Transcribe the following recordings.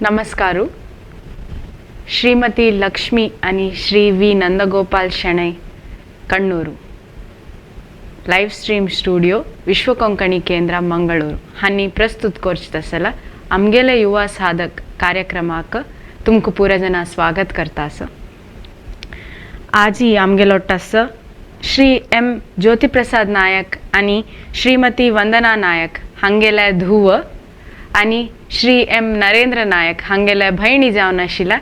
ನಮಸ್ಕಾರ. ಶ್ರೀಮತಿ ಲಕ್ಷ್ಮಿ आणि Shri V Nandagopal Shenoy, Kannur, live stream studio, ವಿಶ್ವ ಕೊಂಕಣಿ ಕೇಂದ್ರ, ಮಂಗಳೂರು हांणी प्रस्तुत करचे तसला आमगेले युवा साधक कार्यक्रमाक तुमकां पुरा जाणां स्वागत करता आसा. आजी आमगेलो टस श्री एम ज्योतिप्रसाद नायक आनी श्रीमती वंदना नायक हांगेले धुव आनी श्री एम नरेंद्र नायक हांगेले भयणी जावन आशिल्ल्या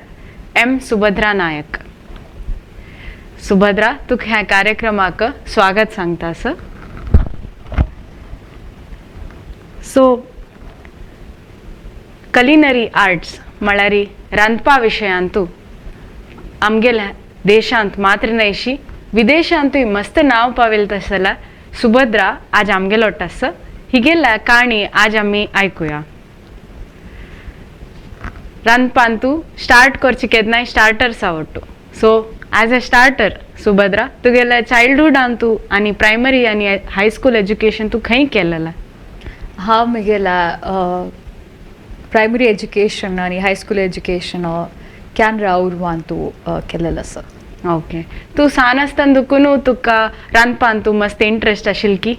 एम सुभद्रा नायक. सुभद्रा, तुका ह्या कार्यक्रमाक स्वागत सांगता आसा. सो कलिनरी आर्ट्स म्हळ्यार रांदपा विशयांतू आमगेल्या देशांत मात्र न्हयशी विदेशांतूय मस्त नांव पावेल तसला सुभद्रा आज आमगेलो टस हिगेल्या काणी आज आमी आयकुया. रांदपान तूं स्टार्ट करची केन्नाय starters आवडटू. So as a starter Subhadra, तुगेल्या चायल्डहुडान तूं आनी प्रायमरी आनी हायस्कूल एज्युकेशन तूं खंय केलेलें? हांव म्हगेल्या प्रायमरी एज्युकेशन आनी हायस्कूल एज्युकेशन कॅनरा उर्वांतू केलेलें आसा. ओके, तूं सान आसतना दुकून तुका रांदपान तूं मस्त इंट्रस्ट आशिल्ल की?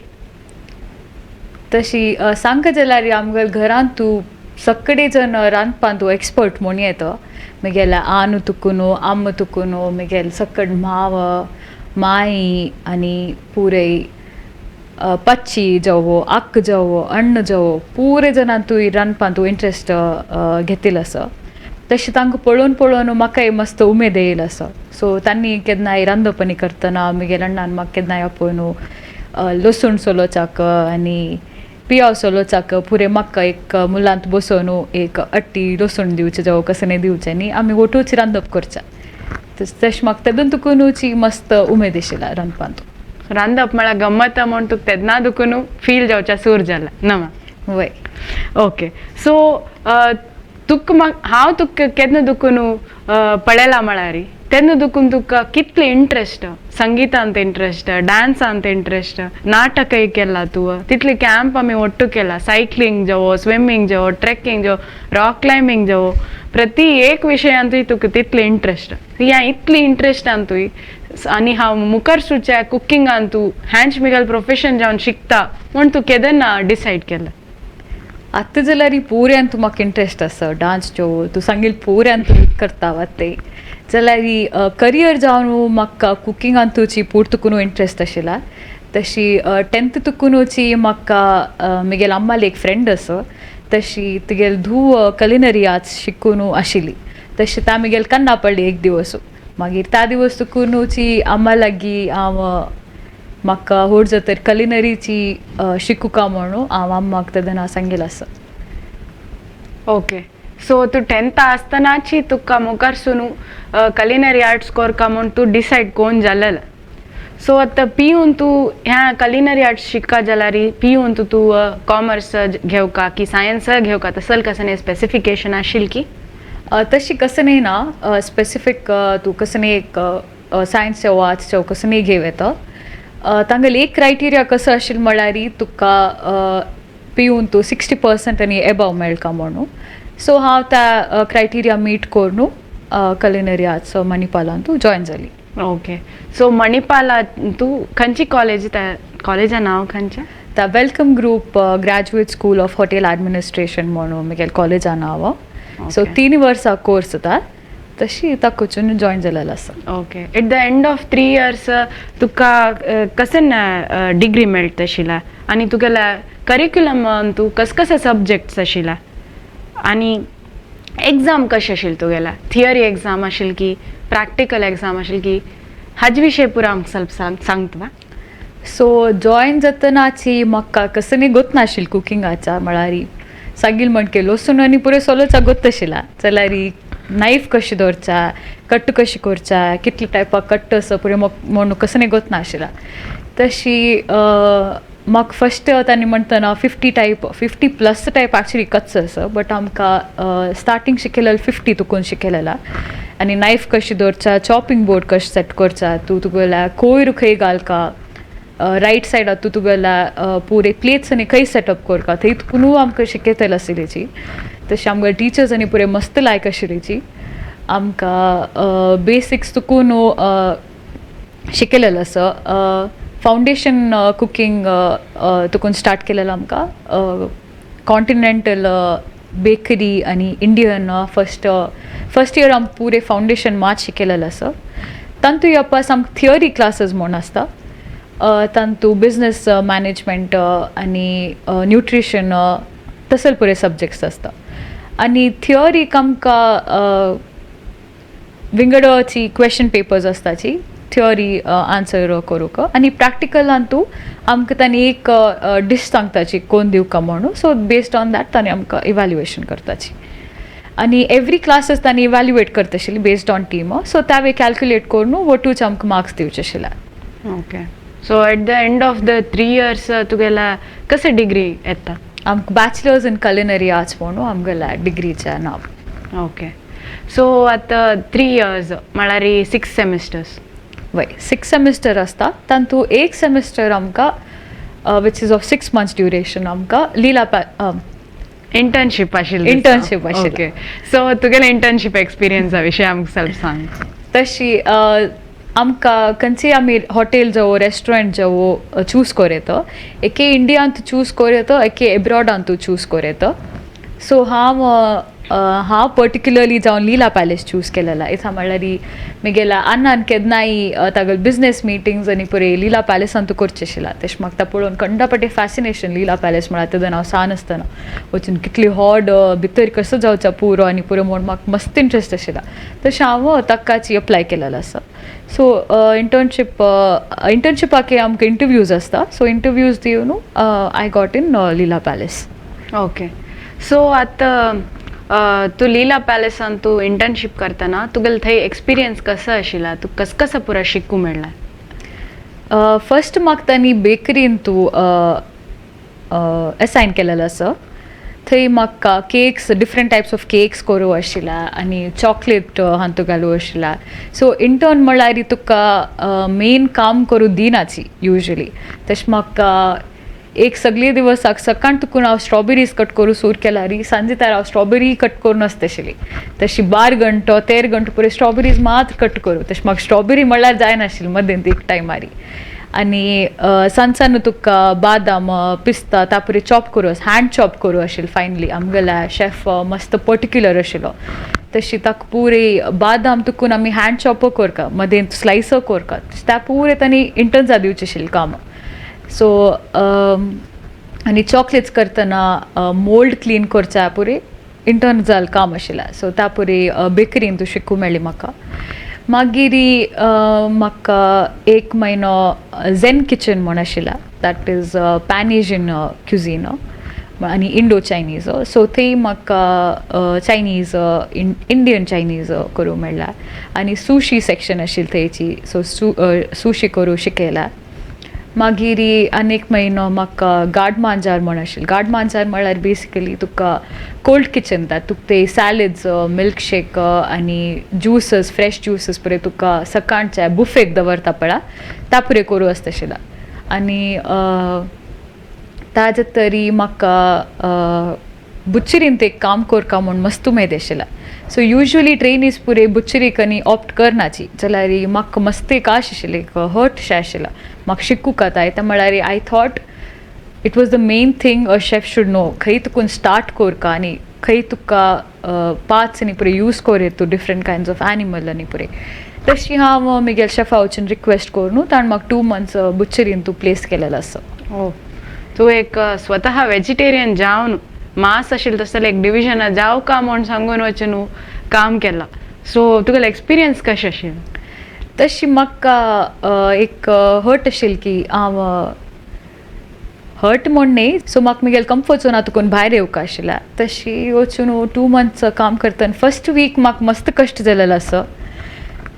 तशी सांगता जाल्यार आमगेल्या घरांत तूं सगळे जण रांदपान तूं एक्सपर्ट म्हूण येता. म्हगेल्या आनू तुकून, आम्म तुकून, म्हगेले सकड माव माई आनी पुरय पच्ची जावो, अक्क जावो, अण्ण जावो, पुरे जाणां तूं रांदपान तूं इंट्रस्ट घेतिल्लो आसा. तशें तांकां पळोवन पळोवन म्हाकाय मस्त उमेद येयलो आसा. सो तांणी केन्नाय रांदपणी करतना म्हगेल्या अण्णान म्हाका केन्नाय आपोवन लसूण सोलोवचाक आनी पियाव सोलोवचाक पुरे म्हाका एक मुलांत बसोवन एक अट्टी लसूण दिवचें जावं कसलें दिवचें आनी आमी ओटूच रांदप करचें. तशें म्हाका तेदून तुकूनूच मस्त उमेद आशिल्ला रांदपांत. रांदप म्हळ्यार गम्मत म्हूण तुका तेन्ना दुकून फील जावच्या सूर जाला ना? वय. ओके, सो तुका हांव तुका केन्ना दुकून पळयला म्हळ्यार तेन्ना दुकून तुका कितले इंट्रस्ट, संगितांत इंट्रस्ट, डान्सांत इंट्रस्ट, नाटकय केला तूं, तितले कॅम्प आमी ಒಟ್ಟು केला, सायकलिंग जावो, स्विमींग जावो, ट्रेकिंग जावो, रॉक क्लायंबींग जावो, प्रति एक विशयांतूय तुका तितले इंट्रस्ट. ह्या इतली इंट्रस्टान तूं आनी हांव मुखार सुच्या कुकिंगान तूं हँच मिगल प्रोफेशन जावन शिकता म्हूण तूं केदना डिसायड केलें? आतां जाल्यार पुऱ्यान तूं म्हाका इंट्रस्ट आसा डान्स जो तूं सांगील पुऱ्यान तूं करता ते जाल्यार करियर जावन म्हाका कुकिंगान तुची पूर्तुकून इंट्रस्ट आशिल्ला. तशी टेंथ तुकुनूची म्हाका म्हगेल्या अम्माली एक फ्रेंड आसा, तशी तुगेली धूव कलिनरी आर्ट्स शिकून आशिल्ली. तशें ता म्हगेले कन्ना पडली एक दिवस. मागीर त्या दिवस तुकुनूची अम्मा लागीं हांव म्हाका होड जातर कलिनरीची शिकूका म्हणून हांव अम्माक तेन्ना सांगिल्लें आसा. ओके, सो तूं टेंथा आसतनाची तुका मुखार सून कलिनरी आर्ट्स कोरका म्हूण तूं डिसायड कोन जालेलें. सो आतां पियून तूं ह्या कलिनरी आर्ट्स शिकका जाल्यार पियून तूं तूं कॉमर्स घेवका की सायन्स घेवका, तसल कसलें स्पेसिफिकेशन आशिल्ल की? तशी कसं न्ही ना स्पेसिफीक, तूं कसं न्ही एक सायन्स जावं आर्ट्स जावं कसं न्ही घेवं येता. तांगेले एक क्रायटेरिया कसो आशिल्लो म्हळ्यार तुका पियून तूं 60% आनी एबव मेळका म्हणून. सो हांव त्या क्रायटेरिया मीट करून कलिनरी आर्ट्स मणिपालान तूं जॉयन जाली. ओके, सो मणिपाला तूं खंयची कॉलेज, त्या कॉलेजा नांव खंयचें? The Welcome Group Graduate School of Hotel Administration म्हणून म्हगेल्या कॉलेजा नांव. सो 3 वर्सां कोर्स जाता, तशी ताकून जॉयन जालेलो आसा. Okay, at the end of 3 years तुका कसन डिग्री मेळटा आशिल्ला आनी तुगेल्या करिक्युलम तूं कस कसे सब्जेक्ट्स आशिल्ला आनी एग्जाम कशें आशिल्लें तुगेल्या? थियरी एग्जाम आशिल्ली की प्रॅक्टिकल एग्जाम आशिल्ली की, हाजे विशय पुरा आमकां ಸ್ವಲ್ಪ सांगता? सो जॉयन जातनाची म्हाका कसं गोत्नाशिल्लें कुकिंगाच्या, म्हळ्यार सांगील म्हणके लसूण आनी पुरे सोलोचा गोत्त आशिल्ला जाल्यार नायफ कशी दवरचा, कट्ट कशी करचा, कितले टायपा कट्ट आसा पुरे म्हणून कसं गोत्नाशिल्ला. तशी म्हाका फस्ट तांणी म्हणटना 50 type, 50 plus type actually cuts आसा, बट आमकां स्टार्टींग शिकयलेलें 50 तुकून शिकयलेला. आनी नायफ कशी दवरचा, चॉपिंग बोर्ड कशें सेट करचा, तूं तुगेल्या कोयर खंय घालका, रायट सायडाक तूं तुगेल्या पुरे प्लेट्स आनी खंय सेटअप करका, थंय तुकून आमकां शिकयतले आशिल्ली. तशें आमकां टिचर्स आनी पुरे मस्त लायक आशिल्लीची आमकां बेसिक्स तुकून शिकयलेलें आसा. फावंडेशन कुकींग तुकून स्टार्ट केलेलें आमकां, कॉन्टिनेंटल, बेकरी आनी इंडियन. फर्स्ट फर्स्ट इयर आमकां पुरे फावंडेशन मात शिकयलेलें आसा. तांतू अपास आमकां थियरी क्लासीस म्हूण आसता. तांतू बिजनस मॅनेजमेंट आनी न्युट्रिशन तसले पुरे सब्जेक्ट्स आसता आनी थियोरीक आमकां विंगडची क्वेश्चन पेपर्स आसताची थियोरी आन्सर करूंक आनी प्रॅक्टिकलान तूं आमकां तांणी एक डिश सांगताची कोण दिवका म्हणून. सो बेस्ड ऑन that तांणी आमकां इव्हॅल्युएशन करताची आनी एवरी क्लासीस तांणी इव्हॅल्युएट करता आशिल्ली बेस्ड ऑन टीम. सो त्या वे कॅल्क्युलेट करून वटूच आमकां मार्क्स दिवचे आशिल्ले. Okay, so at the end of the 3 years तुगेला कसे डिग्री येता? आमकां बॅचलर्स इन कलिनरी आर्ट्स म्हणून आमगेल्या डिग्रीचें नांव. ओके, सो आतां 3 इयर्स म्हळ्यार 6 सेमिस्टर्स? वय, 6 सेमिस्टर आसता. तातूंत एक सेमिस्टर आमकां which is of 6 months duration आमकां लिला पा इंटर्नशीप आशिल्ली. Internship आशिल्ली. ओके, सो तुगेले इंटर्नशीप एक्सपिरियन्सा विशीं आमकां ಸ್ವಲ್ಪ सांग. तशी आमकां खंयची आमी हॉटेल जावं रेस्टॉरंट जावं चूज कोर येता. एके इंडियांत चूज कोर येता, एके एब्रॉडांत चूज कोर येता. सो हांव हांव पर्टिक्युलरली जावन लिला पॅलेस चूज केलेला. इथा म्हणल्यार म्हगेल्या अण्णान केन्नाय तागेले बिजनेस मिटींग्स आनी पुरे लिला पॅलेसांत करचे आशिल्ला. तशें म्हाका पळोवन कंडापटे फॅसिनेशन लिला पॅलेस म्हळ्यार. तेन्ना हांव सान आसतना वचून कितली हॉड भितर कसो जावचा पुरो आनी पुरो म्हूण म्हाका मस्त इंट्रस्ट आशिल्ला. तशें हांव ताकाची अप्लाय केलेलो आसा. सो इंटर्नशिपाक आमकां इंटरव्यूज आसता. सो इंटरव्यूज दिवन I got in Leela Palace. Okay, so आतां तूं लीला पॅलेसान तूं इंटर्नशीप करतना तुगेले थंय एक्सपिरियन्स कसो आशिल्ला? तूं कस कसो पुरा शिकूं मेळ्ळें? फर्स्ट म्हाका तांणी बेकरीन तूं असायन केलेलो आसा. थंय म्हाका cakes, different types of cakes करूं आशिल्ला आनी चॉकलेट हांतू घालूं आशिल्ला. सो इंटर्न म्हणल्यार तुका मेन काम करूं दिनाची युजली. तशें म्हाका एक सगळे दिवसाक सकाळ तुकून हांव स्ट्रॉबेरीज कट करूं सूर केल्यार सांजे तार हांव स्ट्रॉबेरी कट करून आसता आशिल्ली. तशी 12 घंटो 13 घंटो पुरे स्ट्रॉबेरीज मात्र कट करूं. तशें म्हाका स्ट्रॉबेरी म्हणल्यार जायनाशिल्ली मदेंत एक टायमारी. आनी सांजसान तुका बादाम, पिस्ता तापुरे चॉप करूं, हँड चॉप करूं आशिल्लें. फायनली आमगेल्या शेफ मस्त पर्टिक्युलर आशिल्लो. तशी ताका पुरे बादाम तुकून आमी हँड चॉप करता, मदें स्लायस करता, त्या पुरे तांणी इंटर्न्सा दिवचें आशिल्लें काम. सो आनी चॉकलेट्स करतना मोल्ड क्लीन करच्या पुरे इंटर्न जाल काम आशिल्लें. सो त्या पुरे बेकरीन तूं शिकूं मेळ्ळी म्हाका. मागीर म्हाका एक म्हयनो झेन किचन म्हूण आशिल्लें, that is pan Asian cuisine आनी इंडो चायनीज. सो थंय म्हाका चायनीज, इंडियन चायनीज करूं मेळ्ळा आनी सुशी सेक्शन आशिल्लें थंयची. सो सुशी करूं शिकयला. मागीर आनी एक म्हयनो म्हाका गार्ड मांजार म्हण आशिल्लें. गार्ड मांजार म्हळ्यार बेसिकली तुका कोल्ड किचन ता तुका ते सॅलड्स, मिल्कशेक आनी ज्युसस, फ्रेश ज्युसस पुरे तुका सकाळच्या बुफेक दवरता पळय, ता पुरे करूं आसता आशिल्ला. आनी ताजे तरी म्हाका बुच्चरीन ते काम करका म्हूण मस्त उमेद आशिल्ला. सो युजली ट्रेनीज पुरे बुच्चरीक आनी ऑप्ट करनाची, जाल्यार म्हाका मस्त एक आश आशिल्ली, एक हट शें आशिल्ला म्हाका शिकूंक जाय. ते म्हळ्यार I thought it was the main thing a chef should know, खंय तुकून स्टार्ट करका आनी खंय तुका पार्ट्स आनी पुरे यूज कोर तूं, डिफरंट कायंड्स ऑफ एनिमल आनी पुरे. तशी हांव म्हगेल्या शेफा वचून रिक्वेस्ट करून ताणें म्हाका 2 मंथ्स बुच्चरीन तूं प्लेस केलेलो आसा. ओ, तूं एक स्वतः वेजिटेरियन जावन मांस आशिल्लें तसलें एक डिविजना जावं का म्हूण सांगून वचून काम केलां. सो तुगेलो एक्सपिरियन्स कशें आशिल्लें? तशी म्हाका एक हर्ट आशिल्ली की हांव, हर्ट म्हूण न्ही, सो म्हाका म्हगेले कम्फर्ट झोना तुकून भायर येवंक आशिल्लें. तशी वचून 2 मंथ्स काम करतना फर्स्ट वीक म्हाका मस्त कश्ट जालेलो आसा.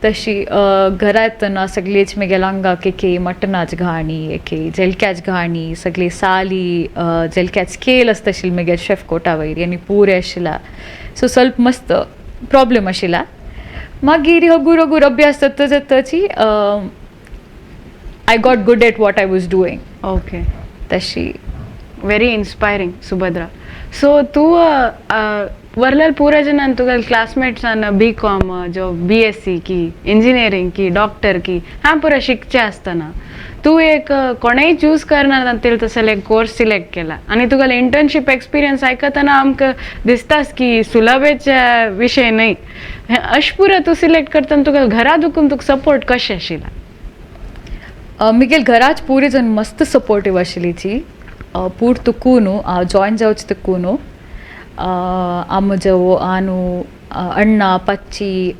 तशी घरा येतना सगळीच म्हगेल्या आंगाक एके मटनाच घाणी, एके झेलक्याच घाणी, सगळी साली, झेलक्याच स्केल आसता आशिल्ली म्हगेल्या शेफ कोटा वयर आनी पुरे आशिल्ला. सो ಸ್ವಲ್ಪ मस्त प्रॉब्लम आशिल्ला. मागीर हगूर हगूर अभ्यास जाता जाताची I got good at what I was doing. तशी. व्हेरी इन्स्पायरींग सुभद्रा. सो तूं वरलेल पूरा जनान तुगेल क्लासमेट्सान बी कॉम जो बी एस सी की इंजिनियरींग की डॉक्टर की हा पुरा शिकचे आसतना तूं एक कोणेय चूज करना तितलें तसले एक कोर्स सिलेक्ट केला आनी तुगेले इंटर्नशीप एक्सपिरियन्स आयकतना आमकां दिसतास की सुलभेचे विशय न्हय. अशें पुरा तूं सिलेक्ट करतना तुका घरा दुखून तुका सपोर्ट कशें आशिल्ला? मिगेल घराच पुरे जण मस्त सपोर्टीव आशिल्लीची पूर तुकून हांव जॉयन जावचें तुकून आम जवो आनु अण्णा पच्ची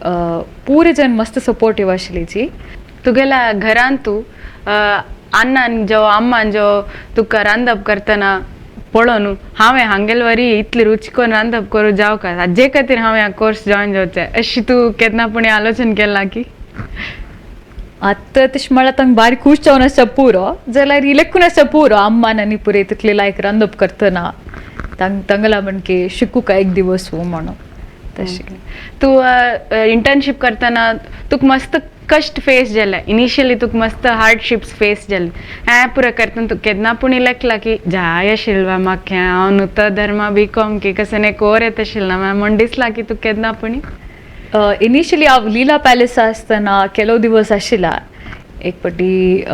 पुरे जण मस्त सपोर्टीव आशिल्लीची. तुगेल्या घरांत तूं अण्णान जो अम्मान जो तुका रांदप करतना पळोवन हांवें हांगेल वरी इतली रुच करून रांदप करूं जावं काय हाजे खातीर हांवें ह्या कोर्स जॉयन जावचें अशी तूं केन्ना पुणी आलोचन केलां की? आतां तशें म्हळ्यार तांकां बारीक खूश जावन आसता पुरो जाल्यार इलेक्कून आसता पुरो अम्मान आनी पुरे तितले लायक रांदप करतना तांगला म्हणके शिकूका एक दिवस हो म्हणून तशें. तूं इंटर्नशीप करतना तुका मस्त कश्ट फेस जाले इनिशियली, तुका मस्त हार्डशिप्स फेस जाले. हें पुरा करतना तुका केन्ना पूण लेखला की जाय आशिल्लें म्हाका हें, हांव नुतो धर्मा बी कॉम की कसं कोर येता आशिल्लें म्हण दिसलां की तुका केन्ना पुणी? इनिशियली हांव लीला पॅलेस आसतना ಕೆಲವು दिवस आशिल्ला एक पटी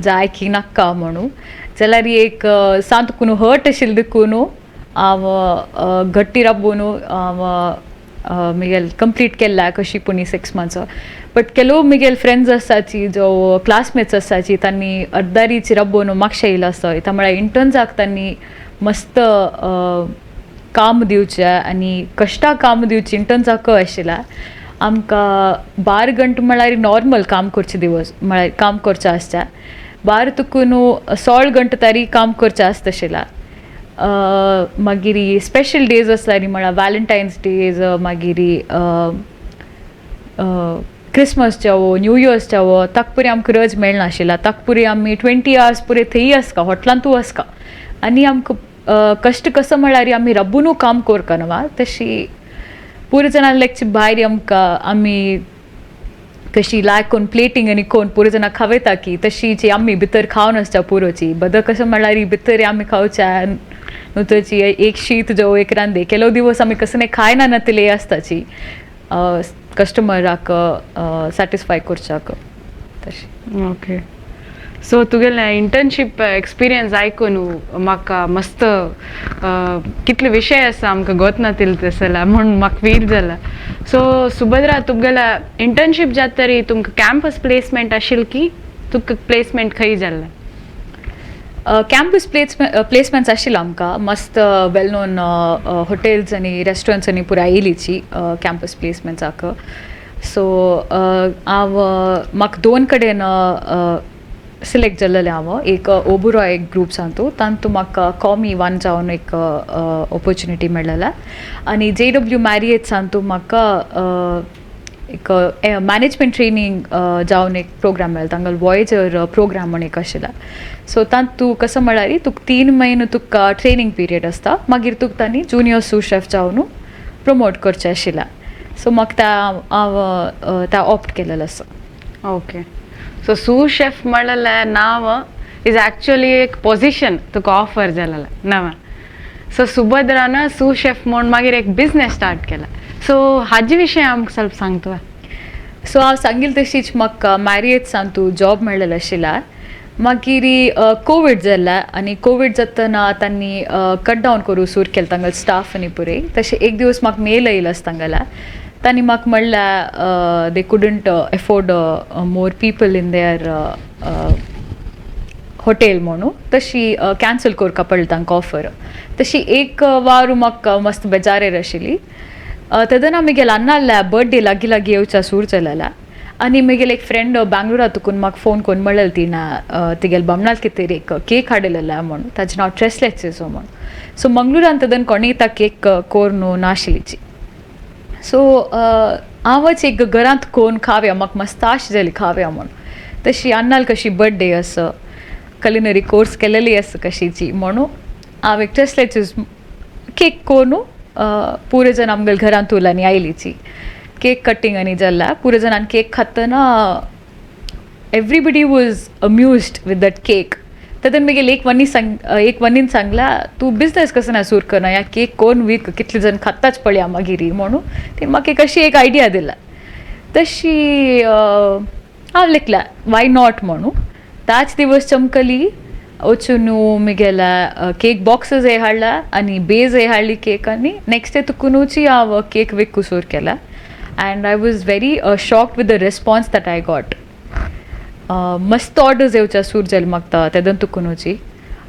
जाय की नाका म्हणून, जाल्यार एक सांत कुनू हर्ट आशिल्लें देखून हांव घट्टी राबून हांव मिगेल कंप्लीट केल्ला कशी पुणी 6 मंथ्स. बट ಕೆಲವು मिगेल फ्रेंड्स आसाची जो क्लासमेट्स आसाची तांणी अर्दारीची रब्बून मागशे येयलो आसा. त्या म्हळ्यार इंटर्न्साक तांणी मस्त काम दिवचें आनी कश्टा काम दिवचें इंटर्न्साक आशिल्लें. आमकां 12 गंटे म्हळ्यार नॉर्मल काम करचें दिवस म्हळ्यार काम करचें आसता, बारा तुका न्हू 16 गंटे तरी काम करचें आसता आशिल्लें. मागीर स्पेशल डेज आसताली म्हळ्यार वॅलेंटायन्स डेज, मागीर क्रिसमस जावो, न्यू इयर्स जावो, ताक पुरी आमकां रज मेळनाशिल्ला. ताक पुरी आमी 20 आवर्स पुरे थंय आसता, हॉटलांतूय आसता आनी आमकां कश्ट कसो म्हळ्यार आमी रब्बूनू काम करता न्हू. तशी पुरे जाणां लेगचे भायर आमकां आमी कशी लायक कोण प्लेटींग आनी कोण पुरो जाणां खावयता की तशी आमी भितर खावन आसता पुरोची बद कशें म्हळ्यार भितर आमी खावच्या न्हू तशी एक शीत जावं एक रांदे ಕೆಲವು दिवस आमी कसं खायना नातले आसताची कस्टमराक सॅटिस्फाय करच्याक तशें. ओके, सो तुगेलें इंटर्नशीप एक्सपिरियन्स आयकून म्हाका मस्त कितले विशय आसा आमकां गोत नातिल्ले तसल्या म्हूण म्हाका फील जाला. सो सुभद्रा, तुमगेल्या इंटर्नशीप जाता तरी तुमकां कॅम्पस प्लेसमेंट आशिल्ली की तुका प्लेसमेंट खंय जाल्लें? कॅम्पस प्लेसमेंट्स आशिल्लो आमकां मस्त वेल नोन हॉटेल्स आनी रेस्टॉरंट्सांनी पुराय येयलीची कॅम्पस प्लेसमेंट्साक. सो हांव म्हाका दोन कडेन सिलेक्ट जाल्लेलें. हांव एक ओबुरॉय एक ग्रुप सांगतो तांतू म्हाका कॉमी वन जावन एक ऑपॉर्चुनिटी मेळ्ळेलें आनी जे डब्ल्यू मॅरियट सांतू म्हाका एक मॅनेजमेंट ट्रेनींग जावन एक प्रोग्राम मेळ्ळो. तांगेलो वॉयजर प्रोग्राम म्हण एक आशिल्लो. सो तातूंत तूं कसो म्हळ्यार तुका 3 म्हयने तुका ट्रेनींग पिरियड आसता, मागीर तुका तांणी जुनियर सू शेफ जावन प्रमोट करचें आशिल्लें. सो म्हाका त्या हांव त्या ऑप्ट केलेलें आसा. ओके, सो सू शेफ म्हणलें नांव is actually एक पोझिशन तुका ऑफर जालेलें नवें. सो सुभद्रान सू शेफ म्हूण मागीर एक बिजनेस स्टार्ट केला. सो हाजे विशय आमकां ಸ್ವಲ್ಪ सांगता? सो हांव सांगील तशीच म्हाका मॅरियट्सान तूं जॉब मेळ्ळेलो आशिल्ला. मागीर कोवीड जाल्ला आनी कोवीड जातना तांणी कट डावन करूं सुरू केलें तांगेलो स्टाफ आनी पुरे. तशें एक दिवस म्हाका मेल येयलो आसा तांगेल्या, तांणी म्हाका म्हणल्यार they couldn't afford more people in their hotel म्हणून तशी कॅन्सल करपा पडलें तांकां ऑफर. तशी एक वार म्हाका मस्त बेजारेर आशिल्ली. तेन्ना म्हगेल्या अन्नाल्या बर्थडे लागीं लागीं येवच्या सूर जालेला आनी म्हगेले एक फ्रेंड बँगलोरा तुकून म्हाका फोन करून म्हणलेलें तिणें तिगेले बामणाल कितें एक केक हाडलेला म्हूण, ताजें नांव ट्रेसलेचेसो म्हूण. सो मंगळुरान तेदन कोणीय ता केक कोरून नाशिल्लीची. सो हांवच एक घरांत कोन खावया, म्हाका मस्त आश जाली खावया म्हूण. तशी अन्नाल कशी बर्थडे आसा, कलिनरी कोर्स केलेली आसा कशीची म्हणून हांव एक ट्रेसलेचीस केक कोरून पुरे जाण आमगेले घरांत उरला आनी आयलीची. केक कटींग आनी जाल्ला, पुरे जाणान केक खातना everybody was amused with that cake. तेदन मेगेल एक वन्नी सांग, एक वन्नीन सांगला, तूं बिजनेस कसो ना सुरू करना या केक कोण वीक, कितले जण खाताच पळया मागीर म्हणून. तिणें म्हाका एक अशी एक आयडिया दिला. तशी हांव लेखला why not म्हणून. ताच दिवस चमकली वचून मिगेला केक बॉक्सेस हाडला आनी बेज हाडली केक आनी नेक्स्ट डे तुकुनूची हांव केक विकू सुरू केला and I was very shocked with the response that I got. मस्त ऑर्डर्स येवच्या सूर जाले म्हाका तेदन तुकुनूची.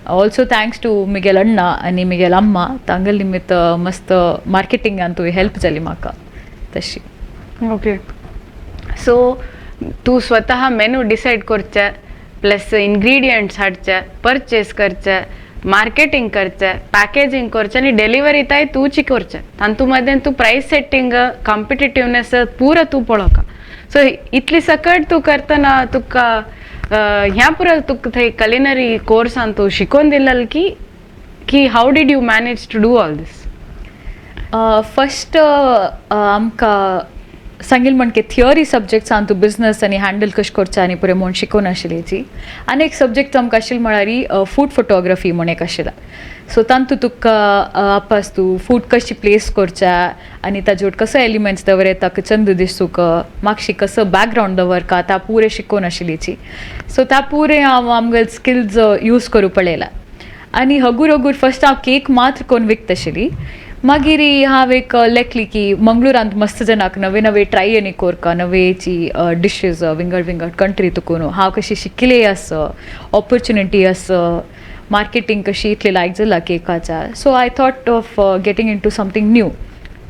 ऑल्सो thanks to मिगेल अण्णा आनी मिगेल अम्मा, तांगेले निमित्त मस्त मार्केटिंगान तुवें हेल्प जाली म्हाका तशी. ओके, सो तूं स्वतः मेनू डिसायड करचे, प्लस इन्ग्रीडियंट्स हाडचे, परचेस करचे, मार्केटिंग करचे, पॅकेजिंग करचे आनी डिलिव्हरी ताय तूंची करचे. तांतू मदें तूं प्रायस सेटींग, कॉम्पिटिटिवनेस पुरा तूं पळोवका. सो इतली सकट तूं करतना तुका ह्या पुरा तुका थंय कलिनरी कोर्सान तूं शिकोवन दिलेल की की how did you manage to do all this? First आमकां सांगील म्हणके थियोरी सब्जेक्ट्सान तूं बिजनस आनी हँडल कशें करचें आनी पुरें म्हूण शिकोवन आशिल्ली. आनी एक सब्जेक्ट आमकां आशिल्लो म्हळ्यार फूड फोटोग्राफी म्हूण एक आशिल्ला. सो तांतू तुका आपास तूं फूड कशी प्लेस करच्या आनी ताजे कसो एलिमेंट्स दवर येता, चंद दिसूक मागशी कसो बॅकग्रावंड दवरका, ता पुरें शिकोवन आशिल्लीची. सो ता पुरें हांव आमगेले स्किल्स यूज करूं पळयला आनी हगूर हगूर फर्स्ट हांव केक मात्र कोन्न विकता आशिल्ली. मागीर हांव एक लेखली की मंगळुरांत मस्त जणांक नवे नवे ट्राय आनी कोरका नवेची डिशीज विंगड विंगड कंट्री तुकून. हांव कशी शिकले आस, ऑपॉर्च्युनिटी आस, मार्केटींग कशी इतली लायक जाला केकाच्या. So I thought of getting into something new.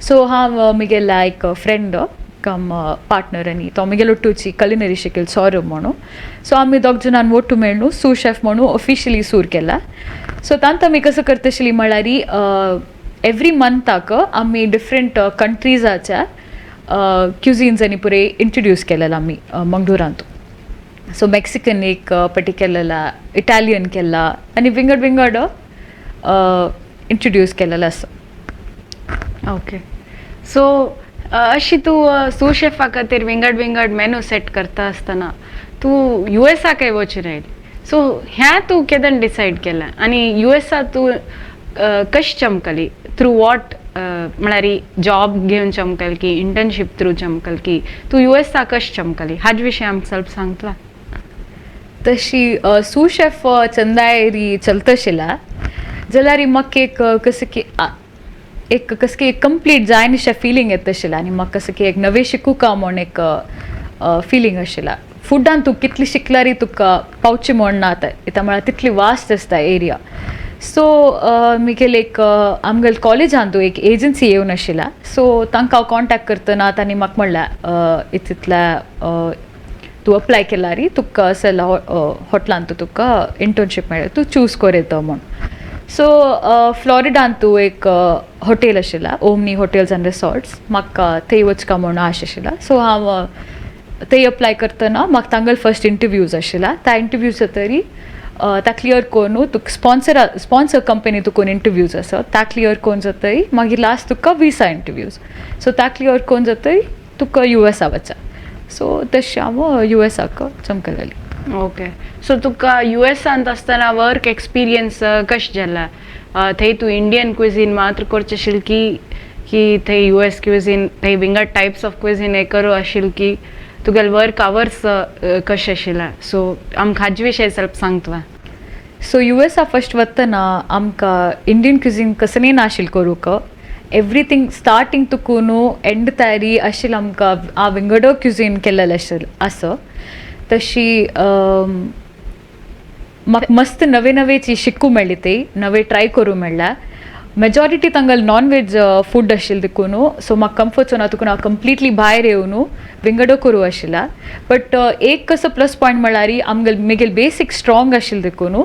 So हांव मिगेल्या एक फ्रेंड कम पार्टनर आनी तो मिगेल ಒಟ್ಟುची कलिनरी शिकेल सौरभ म्हणून. सो आमी दोग जाणान ಒಟ್ಟು मेळ्ळू सू शेफ म्हणून ऑफिशियली सूर केला. सो तांत आमी कसं करता आशिल्ली म्हळ्यार एवरी मंथाक आमी डिफरंट कंट्रीजाच्या क्युझिन्स आनी पुरे इंट्रोड्यूस केलेलं आमी मंगळुरांत. सो मेक्सिकन एक पटी केलेला, इटालियन केला आनी विंगड विंगड इंट्रोड्यूस केलेलं आसा. ओके, सो अशी तूं सू शेफा खातीर विंगड विंगड मेनू सेट करता आसतना तूं यू एसाकय वचून आयली. सो ह्या तूं केदन डिसायड केलें आनी यू एसा तूं कशी चमकली, थ्रू what? म्हळ्यार जॉब घेवन चमकल की इंटर्नशीप थ्रू चमकल की तूं यू एसा कशी चमकली, हाज विशय आमकां ಸ್ವಲ್ಪ सांगतला? तशी सू शेफ चंदायरी चलतशिला जाल्यार म्हाका एक कसं की एक कसं की एक कंप्लीट जायनाशें फिलींग येता आशिल्लें आनी म्हाका कसं की एक नवें शिकूका म्हूण एक फिलींग आशिल्लें. फुडान तूं कितली शिकल्यारय तुका पावचें म्हूण ना आतां कित्याक म्हळ्यार तितली वास्ट आसता एरिया. सो मिगेले एक आमगेले कॉलेजांत एक एजन्सी येवन आशिल्ला. सो तांकां हांव कॉन्टेक्ट करतना तांणी म्हाका म्हणलें, इतल्या तूं अप्लाय केल्यार तुका असल्या हॉटलांत तुका इंटर्नशीप मेळ्ळें, तूं चूज कर येता म्हूण. सो फ्लॉरिडांत एक हॉटेल आशिल्ला, ओमनी हॉटेल्स अँड रिसॉर्ट्स. म्हाका थंय वचका म्हूण आश आशिल्ला. सो हांव थंय अप्लाय करतना म्हाका तांगेले फर्स्ट इंटरव्यूज आशिल्ला. त्या इंटरव्यूज जातरी ता क्लियर करून तुका स्पॉन्सर कंपनी तुका इंटरव्यूज आसा, ता क्लियर करून जातरी मागीर लास्ट तुका विसा इंटरव्यूज. सो ता क्लियर करून जातरी तुका यू एसा वचा. सो तशें हांव यू एसाक चमकलेली. ओके, सो तुका यू एसांत आसतना वर्क एक्सपिरियन्स कशें जाला? थंय तूं इंडियन क्विझीन मात्र करचें आशिल्लें की की थंय यू एस क्विझीन, थंय विंगड टायप्स ऑफ क्विझीन हें करूं आशिल्लें की तुगेले वर्क आवर्स कशें आशिल्लें? सो आमकां हाजे विशय ಸ್ವಲ್ಪ सांगतवा? सो यू एसा फर्स्ट वतना आमकां इंडियन क्युझीन कसलें नाशिल्लें करूंक. एवरीथींग स्टार्टींग तुकून एंड तयारी आशिल्लें आमकां आ विंगड क्युझीन केल्लेलें आशिल्लें आसा. तशी म्हाका मस्त नवे नवेची शिकूं मेळ्ळी, ती नवे ट्राय करूं मेळ्ळा. मेजॉरिटी तांगेले नॉन वेज फूड आशिल्लें देखून सो म्हाका कम्फर्ट झोना तुकून हांव कंप्लिटली भायर येवन विंगड करूं आशिल्ला. बट एक कसो प्लस पॉयंट म्हळ्यार आमगेले मेगेले बेसीक स्ट्रॉंग आशिल्लें देखून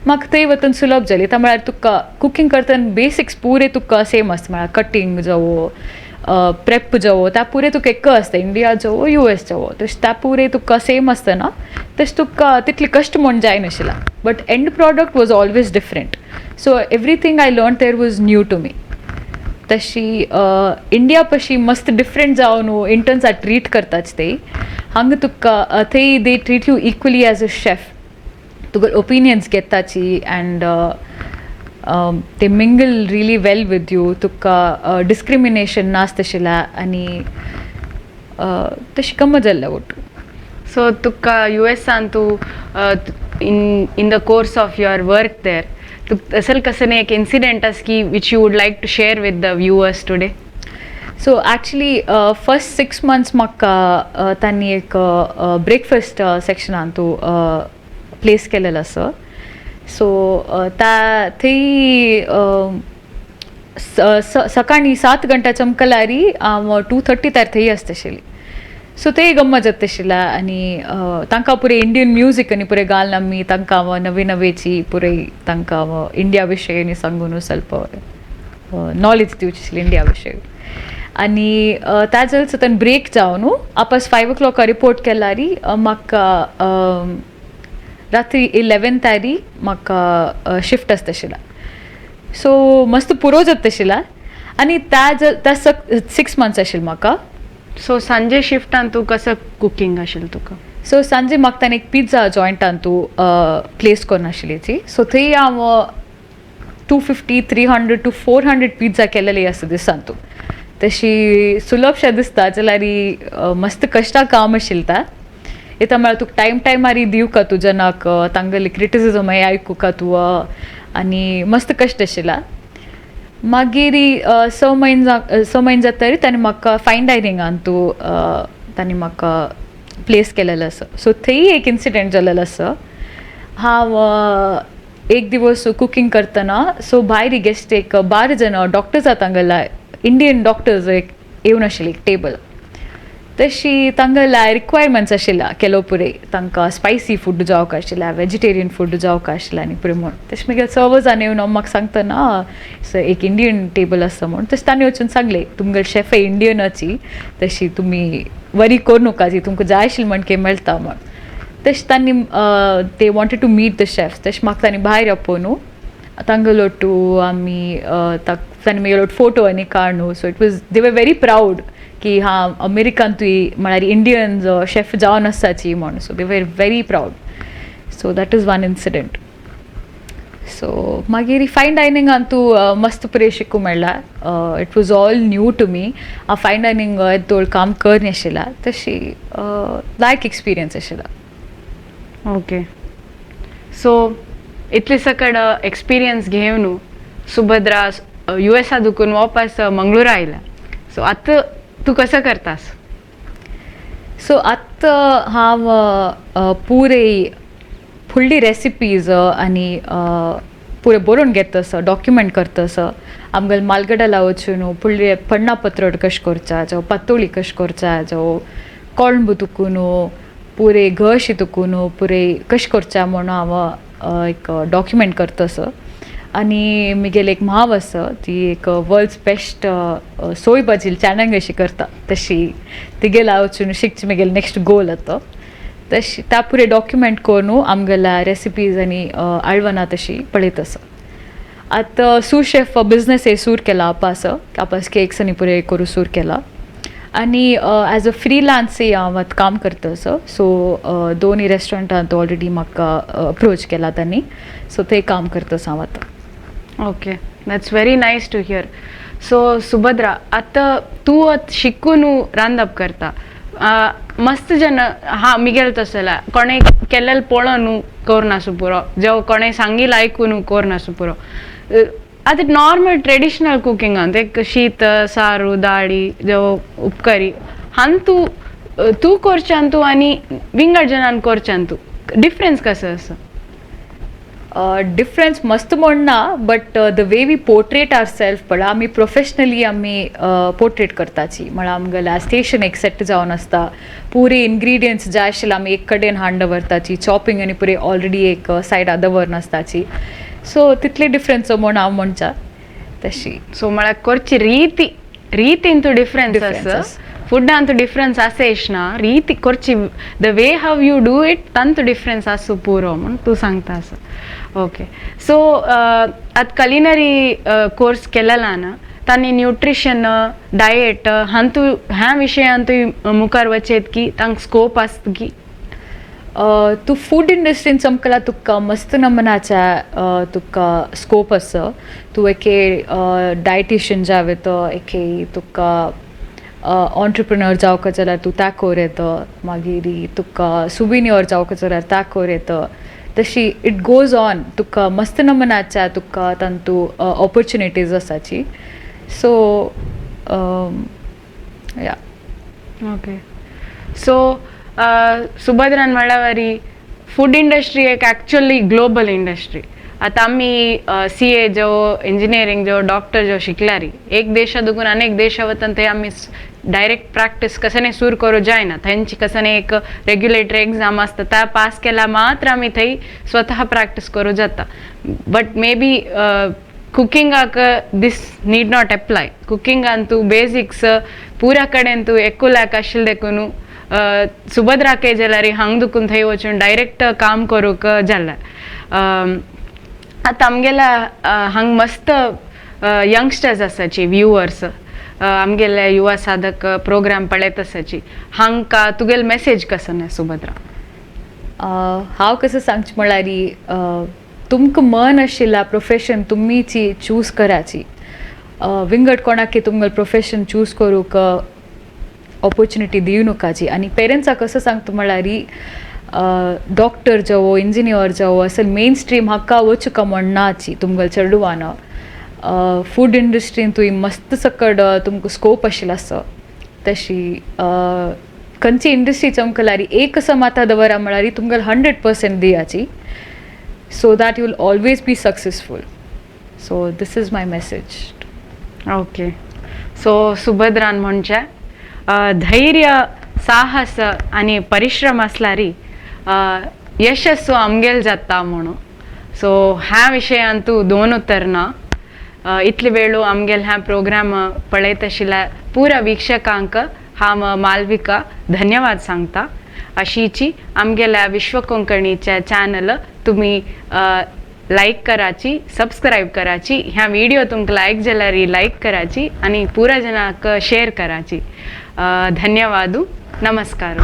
म्हाका थंय वतन सुलभ जाली. त्या म्हळ्यार तुका कुकींग करतना बेसिक्स पुरे तुका सेम आसता, म्हळ्यार कटींग जावं, प्रेप जावं, त्या पुरे तुका एक आसता, इंडिया जावं, यू एस जावं. तशें त्या पुरे तुका सेम आसतना तशें तुका तितलें कश्ट म्हूण जायनाशिल्लें, but end product was always different. So everything I learn there was new to me. तशी इंडिया पशी मस्त डिफरंट जावन न्हू इंटर्न्सा ट्रीट करतात ते. हांगा तुका थंय they treat you equally as a chef. तुगेले ओपिनियन्स घेताची and they mingle really well with you. तुका डिस्क्रिमिनेशन नासतशिला आनी तशी गम्मत जाल्ल्या ಒಟ್ಟು. ಸೊ ತುಕ್ಕ ಯು ಎಸ್ ಅಂತೂ in the course of your work there तुक असल कसं एक इन्सिडेंट आस की which you would like to share with the viewers today? So actually first 6 months म्हाका तांणी एक ब्रेकफास्ट सेक्शनान तूं प्लेस केलेलो आसा. सो त्या थंय सकाळी 7 घंटा चमकलारी हांव 2:30 तार थंय आसताशिल्ली. सो ते गम्मत जाताशिल्ला आनी तांकां पुरे इंडियन म्युजीक आनी पुरे घालून आमी तांकां हांव नवे नवेची पुरे तांकां हांव इंडिया विशय आनी सांगून ಸ್ವಲ್ಪ नॉलेज दिवची आशिल्ली इंडिया विशय. आनी ताजल सतन ब्रेक जावन न्हू आपस 5 ओ क्लॉक रिपोर्ट केल्यारी म्हाका रात्री 11 तारी म्हाका शिफ्ट आसताशिल्ला. सो मस्त पुरो जाताशिल्ला आनी त्या 6 मंथ्स आशिल्लें म्हाका. सो सांजे शिफ्टान तूं कसं कुकींग आशिल्लें तुका? सो सांजे म्हाका ताणें एक पिझ्झा जॉयंटान तूं प्लेस करून आशिल्ली ती. सो थंय हांव 250, 300 to 400 pizza केलेली आसा दिसान. तूं तशी सुलभशें दिसता जाल्यार मस्त कश्टा काम आशिल्लें ता. येता म्हळ्यार तुका टायम टायमारी दिवका तूं जनाक, तांगेली क्रिटिसिजम आयकुका तूं आनी मस्त कश्ट आशिल्ला. मागीर 6 म्हयने, 6 म्हयने जातरी ताणें म्हाका फायन डायनिंगान तूं ताणें म्हाका प्लेस केलेलो आसा. सो थंय एक इन्सिडंट जालेलो आसा. हांव एक दिवस कुकींग करतना सो भायर गेस्ट एक 12 जण डॉक्टर्स तांगेला, इंडियन डॉक्टर्स एक येवन आशिल्ली एक टेबल. तशी तांगेल्या रिक्वायरमेंट्स आशिल्ल्या केलो पुरे, तांकां स्पायसी फूड जावंक आशिल्ल्या, वेजिटेरियन फूड जावंक आशिल्लें आनी पुरे म्हूण. तशें मागीर सर्वर्सान येवन म्हाका सांगतना एक इंडियन टेबल आसा म्हूण. तशें तांणी वचून सांगलें, तुमगेले शेफ इंडियनाची, तशी तुमी वरी करूं नाका, तुमकां जाय आशिल्लें म्हणके मेळटा म्हूण. तशें तांणी they wanted to meet the chef. तशें म्हाका तांणी भायर आपोवन तांगेलोटू आमी तांणी मागीर फोटो आनी काडू. So it was they were very proud की हां, अमेरिकान तुवें म्हळ्यार इंडियन शेफ जावन आसाची म्हूण. So they were very proud. So that is one incident. So मागीर फायन डायनिंगान तूं मस्त पुरे शिकूं मेळ्ळा. It was all new to me. हांव फायन डायनिंग येदोळ काम कर नाशिल्ला. तशी लायक एक्सपिरियन्स आशिल्ला. ओके, सो इतले सकड एक्सपिरियन्स घेवन सुभद्रा यू एसा दुकून वापस मंगळूरा आयला. सो आतां तूं कसं करतास? सो आतां हांव पुरे फुडली रेसिपीज आनी पुरे बरोवन घेता आसा, डॉक्युमेंट करता आसा. आमगेले मालगडाला वचून फुडले पण्णा पत्रड कशें करचा, जावं पातोळी कशें करचा, जावं कोळंबू तुकून पुरे घश तुकून पुरे कशें करचा म्हूण हांव एक डॉक्युमेंट करता आसा. आनी म्हगेली एक माव आसा, ती एक वर्ल्ड्स बेस्ट सोय भाजी चॅनंग अशी करता. तशी तिगेला वचून शिकचे म्हगेलें नेक्स्ट गोल आतां. तशी त्या पुरे डॉक्युमेंट करून आमगेल्या रेसिपीज आनी आळवना तशी पळयत आसा. आतां सू शेफ बिजनस हे सूर केला आपास, आपास केक्स आनी पुरे करूं सूर केला आनी एज अ फ्रिलान्सय हांव आतां काम करता आसा. सो दोनी रेस्टॉरंटांत ऑलरेडी म्हाका अप्रोच केला तांणी. सो थंय काम करता आसा हांव आतां. Okay, that's very nice to hear. So Subhadra, आतां तूं आतां शिकून रांदप करता. मस्त जन हा मिगेल तसो जाल्यार कोणें केल्लें पळोवन करनासूं पुरो, जावं कोणें सांगिल्लें आयकून करनासूं पुरो. आतां नॉर्मल ट्रेडिशनल कुकिंगान एक शीत, सारू, दाळी जावं उपकरी हांगा तूं तूं करच्यान तूं आनी विंगड जणान करच्यान तूं डिफरन्स कसो आसा? डिफरन्स मस्त म्हण ना, but the way we portray ourself पळय, आमी प्रोफेशनली आमी पोर्ट्रेट करताची. म्हळ्यार आमगेल्या स्टेशन एक सेट जावन आसता, पुरे इन्ग्रिडियंट्स जाय आशिल्ले आमी एक कडेन हाडून दवरताची, चॉपिंग आनी पुरे ऑलरेडी एक सायडा दवरून आसताची. सो तितले डिफरन्स म्हूण हांव म्हणचा तशी. सो म्हळ्यार करची रीती रीतींतू डिफरन्स Difference आसा. आसा. फुडांतू डिफरन्स आसा एश ना, रीती करची, the way how you do it तांतू डिफरन्स आसूं पुरो म्हूण तूं सांगता आसा. ओके, सो आतां कलिनरी कोर्स केलेला ना तांणी न्यूट्रिशन, डायट हांतू ह्या विशयान तूं मुखार वचेत की तांकां स्कोप आसता की? तूं फूड इंडस्ट्रीन चमकला तुका मस्त नमनाच्या तुका स्कोप आसा. तूं एके डायटिशियन जावे तो, एके तुका ऑन्टरप्रिनर जावका जाल्यार तूं त्या कोर येता, मागीर तुका सुविनियर जावका जाल्यार त्या कोर येता. तशी it goes on, तुका मस्त नमनाच्या तुका तांतू ऑपॉर्च्युनिटीज आसाची. सो या. ओके, सो सुभद्रान म्हणल्यार फूड इंडस्ट्री एक एक्चुअली ग्लोबल इंडस्ट्री. आतां आमी सीए जो, इंजिनियरींग जो, डॉक्टर जो शिकल्यारी एक देशा दुकून अनेक देशा वतन थंय आमी डायरेक्ट प्रॅक्टीस कसने सुरू करूं जायना. थंयची कसने एक रेग्युलेटरी एग्जाम आसता, त्या पास केल्या मात्र आमी थंय स्वतः प्रॅक्टीस करूं जाता. बट मे बी कुकिंगाक this need not apply. कुकिंगान तूं बेसिक्स पुरा कडेन तूं एकुल्याक आशिल्लें देखून सुभद्राके जाल्यार हांग दुखून थंय वचून डायरेक्ट काम करूंक जालें. आतां आमगेल्या हांग मस्त यंगस्टर्स आसाची व्युवर्स, आमगेले युवा साधक प्रोग्राम पळयत आसाची, हांकां तुगेले मेसेज कसो ना सुभद्रा? हांव कसं सांगचें म्हळ्यार, तुमकां मन आशिल्ल्या प्रोफेशन तुमीची चूज कराची. विंगड कोणाक तुमगेलें प्रोफेशन चूज करूंक ऑपॉर्च्युनिटी दिवं नकाची. आनी पेरंट्साक कसं सांगता म्हळ्यार, डॉक्टर जावो, इंजिनियर जावो, असं मेन स्ट्रीम हाका वचुका म्हणनाची. तुमगेले चेडवान फूड इंडस्ट्रीन तुवें मस्त सकड तुमकां स्कोप आशिल्लो आसा. तशी खंयची इंडस्ट्री चमकल्यार एक माता दवरा म्हळ्यार तुमगेले 100% दियाची, so that you will always be successful. So this is my message. Okay, so सुभद्रान म्हणजे धैर्य, साहस आनी परिश्रम आसल्यारी यशस्व आमगेल जाता म्हणून. सो ह्या विशयान तूं दोन उतर ना. इतले वेळू आमगेल ह्या प्रोग्राम पळयत आशिल्ल्या पुरा वीक्षकांक हांव मालविका धन्यवाद सांगता. अशीची आमगेल्या विश्व कोंकणीच्या चॅनल तुमी लायक कराची, सबस्क्रायब कराची, ह्या व्हिडिओ तुमकां लायक जाल्यार लायक कराची आनी पुरा जनाक शेअर कराची. धन्यवाद, नमस्कार.